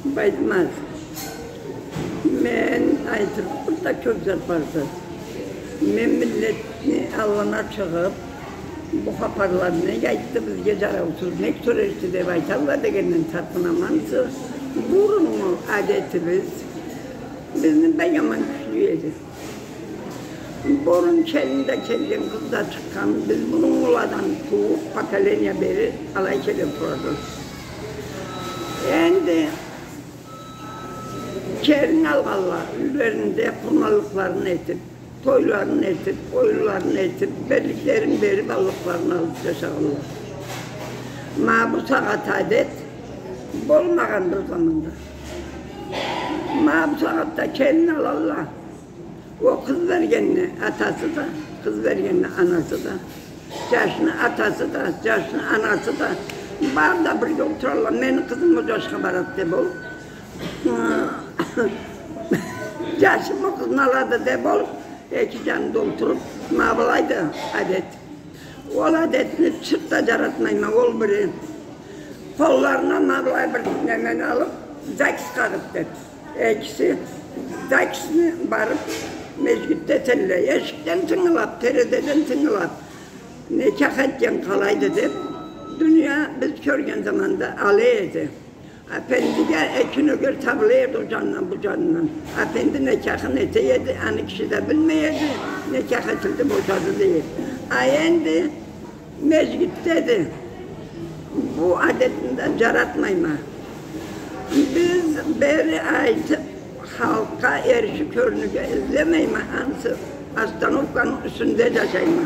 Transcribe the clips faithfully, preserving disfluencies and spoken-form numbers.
Байдымаз, мен айтырыкъ бир да кёп зат барды. Мен миллетни аллына чыгъып, бу хапарланы нек айтды, бизге жараусуз нек сёлешди деп айталла дегенден тартынама ансы. Буруннгу адетибиз бизни бек аман кючлю эди. Бурун келин да келген, къыз да чыкъгъан, биз буруннгуладан тууп, поколение бери алай келе турады. Энди келин алгъанла юйлеринде къурманлыкъларын этип, тойларын этип, оюнларын этип, берликлерин берип, аллыкъларын алып жашагъанла. Ма бусагъат адет болмагъан бир заманда. Ма бусагъатда келин алалла. Ол къыз бергенни атасы да, къыз бергенни анасы да, жашны атасы да, жашны анасы да, бары да бирге олтуралла. Мени къызым ол жашха барады деп ол, жашым ол къызны алады деп ол, эки жанында олтуруп, ма былайды адет. Ол адетни чырт да жаратмайма, ол бири. Къолларына ма былай бир немени алып, ЗАГС къагъыт деп. Экиси ЗАГСни барып, межгитде этелле. Эшикден тынгылап, терезеден тынгылап, некях этген къалайды деп, дуния биз кёрген заманда алай эди. Апендиге эки нёгер табыла эди ол жанындан, бу жанындан. Апенди некяхын эте эди, аны киши да билмей эди, некях этилди, бошады дей эди. А энди межгитдеди. Бу адетни да жаратмайма. Биз бери айтып, халкъгъа эрши кёрюнюрге излемейме, ансы остановканы юсюнде жашайма.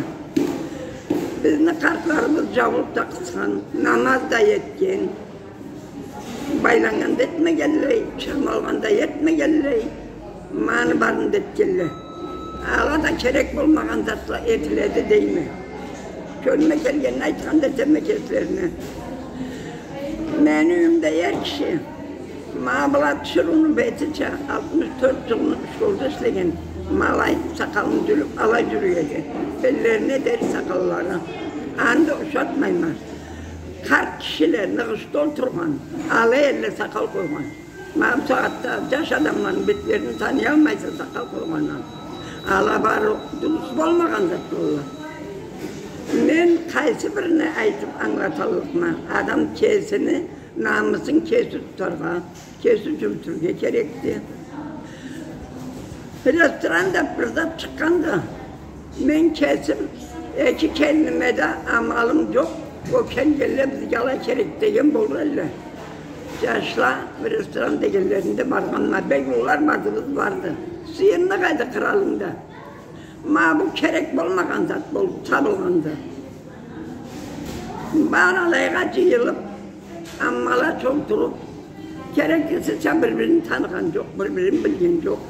Бизни къартларыбыз жаулукъ да къысхан, намаз да этген. Байланнганда этмегенлей, чырмалгъанда этмегенлей, муну барын да этгенле. Ала да керек болмагъан затла этиледи дейме. Кёлюме келгенин айтхан да этеме кеслерине. Мени юйюмде эр киши, ма была тиширыуну бетича, алтмыш тёрт жылны школда ишлеген, ма алай сакъалын жюлюп, алай жюрюй эди. Беллерине дери сакъаллары. Аны да ушатмайма. Къарт кишиле ныгъышда олтургъан, алай элле сакъал къойгъан. Ма бусагъатда жаш адамланы бетлерин таныялмайса сакъал къойгъандан. Ала бары дурус болмагъан затла. Мен къайсы бирине айтып ангылаталлыкъма? Адам кесини намысын кеси тутаргъа, кеси жюрютюрге керекди. Ресторан деп бир зат чыкъгъанды. Мен кесим эки келиниме да амалым жокъ, ол келгенле бизге алай керек деген болур элле. Жашла ресторан дегенлеринде баргъанма, бек уллу арбазыбыз барды. Сыйынныкъ эди къыралында. Ма бу керек болмагъан зат болуп табылгъанды. Бары алайгъа жыйылып, аммала чолтуруп, кереклисича бир-бирин таныгъан жокъ, бир-бирин билген жокъ.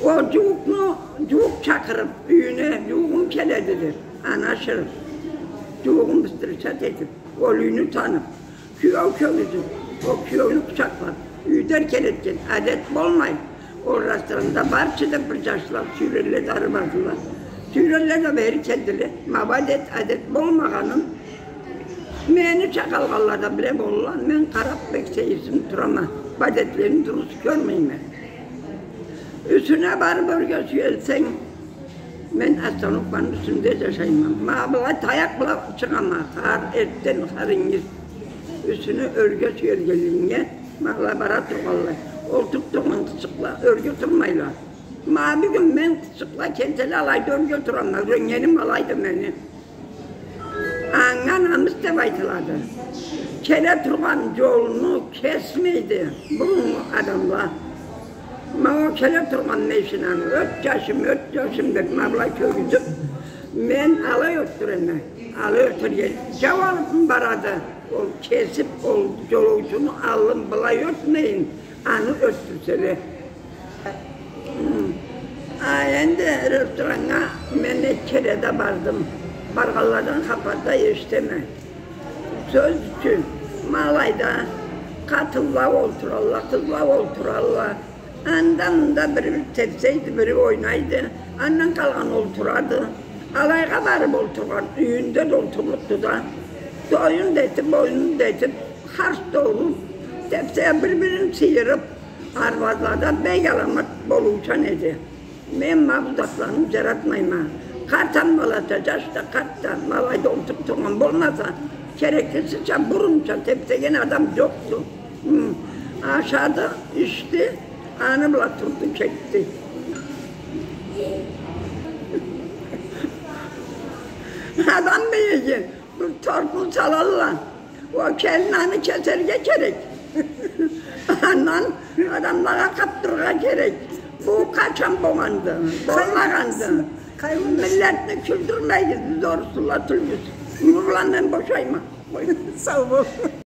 Ол жууукъну, жууукъ чакъырып, юйюне, жууугъум келеди деп, аны ашырып, жууугъун быстырычат этип, ол юйню танып, киеу кёргюзюп, ол киеуню къучакълап, юйде эркелетген адет болмай. Ол ресторанда барчы деп бир жашла сюйрелле да ары бардыла. Сюйрелле да бери келдиле. Ма бу адет, адет болмагъанын мени чакъ алгъанла да биле болурла. Мен къарап бек сейирсинип турама. Бу адетлени дурус кёрмейме. Юсюне барып ёрге сюелсенг, мен остановканы юсюнде жашайма. Ма былай таякъ бла чыгъама, хар эртден, хар ингир. Юсюне ёрге сюелгенлигинге, ма былай бара тургъанлай. Олтуруп тургъан къызчыкъла ёрге турмайла. Ма бюгюн мен къызчыкъла келселе, алайда ёрге турама, юреннгеним алайды мени. Анга намыс деп айтылады. Келе тургъан жолну кесмейди буруннгу адамла. Ма ол келе тургъан машинаны, ёт, жашым, ёт, жашым деп, ма былай кёргюзюп, мен алай ётдюреме. Алай ётерге жау алыпмы барады. Ол кесип, ол жолоучуну аллын былай ётмейин, аны ётдюрселе. Хы. А энди рестораннга мен эки кере да бардым. Баргъанладан хапар да эшитеме. Сёз ючюн, ма алайда къатынла олтуралла, къызла олтуралла. Анда-мында бири бир тепсейди, бири ойнайды. Андан къалгъан олтурады. Алайгъа барып олтургъан юйюнде да олтурлукъду да. Тоюн да этип, оюнун да этип, Къарт да болуп, тепсеге бир-бирин сыйырып, арбазлада бек аламат болуучан эди. Мен ма бу затланы жаратмайма. Къарт амбалада, жаш да, къарт да, ма былайда олтуруп тургъан болмаса, кереклисича, бурунча тепсеген адам жокъду. Хы. Ашады, ичди, аны бла турду, кетди. Адам бегеннге бир тортну салалла. Ол келин аны кесерге керек. Андан адамлагъа къатдырыргъа керек. Бу къачан болгъанды? Болмагъанды. Миллетни кюлдюрмегиз, биз орусла тюлбюз. Муну бла мен бошайма. Сау бол.